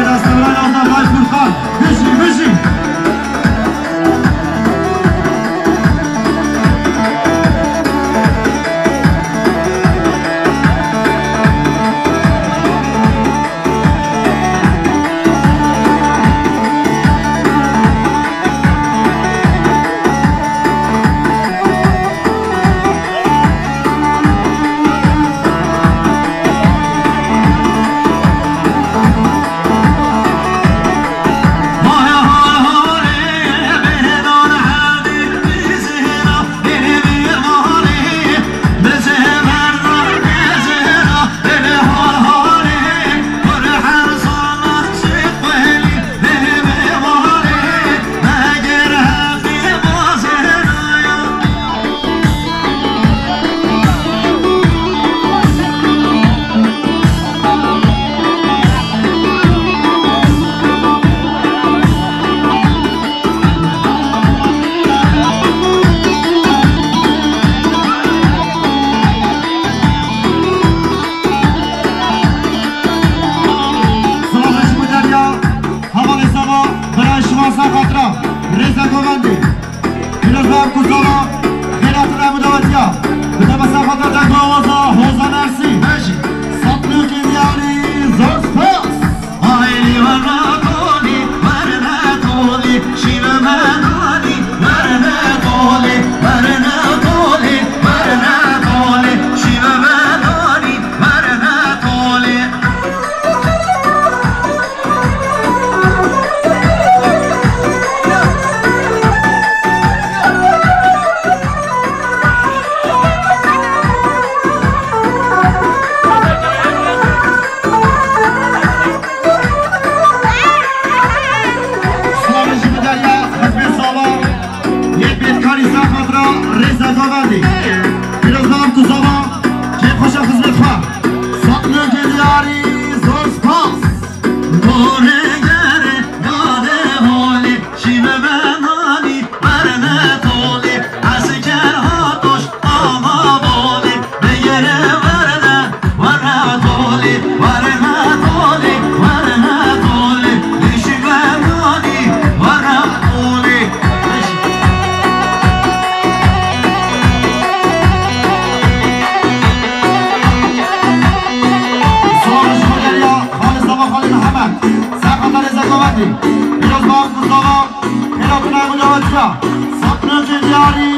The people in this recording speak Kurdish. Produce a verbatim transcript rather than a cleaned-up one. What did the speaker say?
Rastevran Azam Başburkan. Bijî, bijî. Silav ji bo derya, hevalê sava, birayê şima ser xatira, rêza govendê. Pîroz be ev ku sava, xêr hatin ev dawetiya. Bi te be ser xatira dengê awaza, Hozan Ersî. Sat milkê diyarî, zor spas. Ailî werne tolî, werne tolî, şîve me danî, werne tolî, werne tolî, werne tolî, şîve me danî, werne tolî. Silavê ji bo derya xizmê sava yê bêdkarî ser xatira rêza govendê. Pîroz be ev ku sava kêfxweşa xizmê xwe. Sat milkê diyarî, zor spas. Gorê gere gade holê, şîve be nanî, werne tolê, esker hatoş, ama bolê, begere werne, werne tolê, werne tolê, werne tolê, lê şîve nanî, werne tolê. Sor ji bo derya, xalê sava xalê Mihemed. Ser xatira rêza govendê. Pîroz be ev ku sava, xêr hatin ev dawetiya. Sat milkê diyarî,